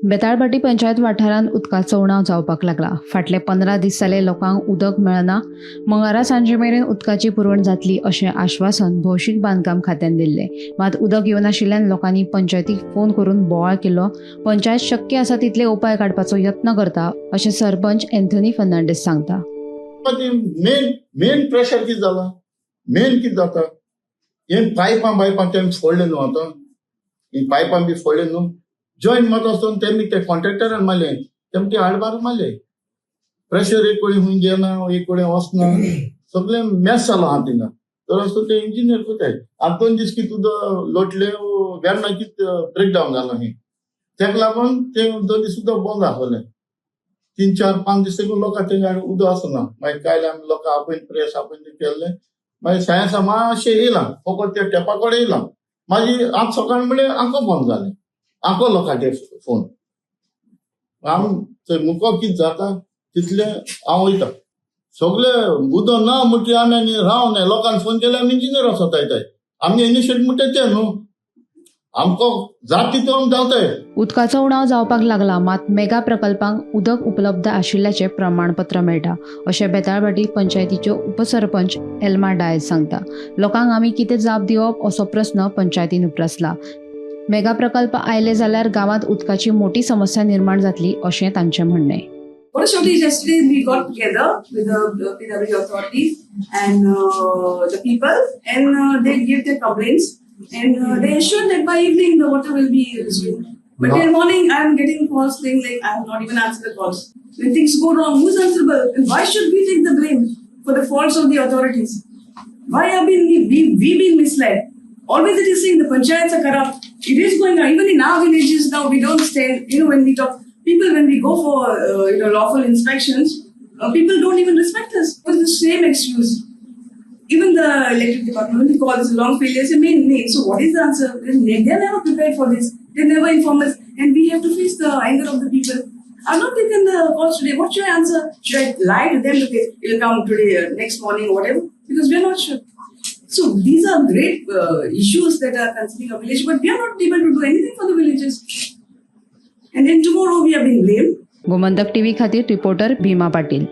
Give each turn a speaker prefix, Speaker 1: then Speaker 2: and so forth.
Speaker 1: बेताळभाटी पंचायत वाठारांत उदकाचो उणाव जावपाक लागला. फाटले 15 दीस जाले लोकांक उदक मेळना. मंगळारा सांजे मेरेन उदकाची पुरवण जातली अशें आश्वासन भौशीक बांदकाम खात्यान दिल्लें. मात उदक येवनाशिल्ल्यान लोकांनी पंचायतीक फोन करून बोवाळ केलो. पंचायत शक्य आसा तितले उपाय काडपाचो यत्न करता अशें सरपंच एन्थनी फर्नांडीस सांगता.
Speaker 2: मेन मेन प्रेशर कितें जाला, मेन कितें जाता, हे पायपां बायपां तेमी फोडले न्हू, आतां ही पायपां बी फोडले न्हू, जॉयन मात आसतना तेमी ते कॉन्ट्रॅक्टरान मारले, तेमी ते हाडबार मारले. प्रेशर एक कडेन खूंय गेना, एक कडेन वचना, सगळें मेस जालो आहा थिंगा. तर आसतना ते इंजिनियर कोताय. आतां 2 दीस कितें उदक लोटले वेर्ना कितें ब्रेकडावन जालो ही, तेका लागून ते 2 दीस उदक बंद आसलें. 3 4 5 दीस तेकून लोकांक तेंगे उदक आसना. मागीर कायल आमी लोकांक आपोवन प्रेस आपोवन ते केल्लें. मागीर सायन्सा मातशें येयलां, फकत त्या टेपा कडेन येयलां. मागीर आज सकाळ म्हळ्यार आंको बंद जालें, आंको लोकांचे फोन. आमी थंय मुको कितें जाता तितलें हांव वयता. सगळे उदक ना म्हणटकीर आमी आनी रावनाय. लोकांक फोन केल्यार आमी इंजिनियर वचोताय, आमगे इनिशिएट म्हणटा तें न्हू, आमकां जात तितून आमी धांवताय.
Speaker 1: उदकाचो उणाव जावपाक लागला, मात मेगा प्रकल्पांक उदक उपलब्ध आशिल्ल्याचें प्रमाणपत्र मेळटा अशें बेताळभाटी पंचायतीच्यो उपसरपंच एल्मा डायस सांगता. लोकांक आमी कितें जाप दिवप असो प्रस्न पंचायतीन उप्रासला. मेगा प्रकल्प आयले जाल्यार गांवांत उदकाची मोठी समस्या निर्माण जातली अशें तांचें म्हणणें.
Speaker 3: What shortly yesterday we got together with the PWD authorities and the people, and they gave their complaints, and they assured that by evening the water will be resumed. But in morning I am getting calls saying like I have not even answered the calls. When things go wrong, who's answerable? And why should we take the blame for the faults of the authorities? Why have been we been misled? Always it is saying the panchayats are corrupt. It is going on. Even in our villages now, we don't stand, you know, when we talk, people, when we go for, you know, lawful inspections, people don't even respect us. It's the same excuse. Even the electric department, when they call this long failure, say main, main. So what is the answer? They are never prepared for this. They never inform us. And we have to face the anger of the people. I've not taken the calls today. What should I answer? Should I lie to them? Okay, it'll come today, next morning, whatever. Because we are not sure. So these are great issues that are concerning our village, but we are not able to do anything for the villages. And then tomorrow we have been blamed.
Speaker 1: Gomantak TV खातीर reporter भीमा पाटील.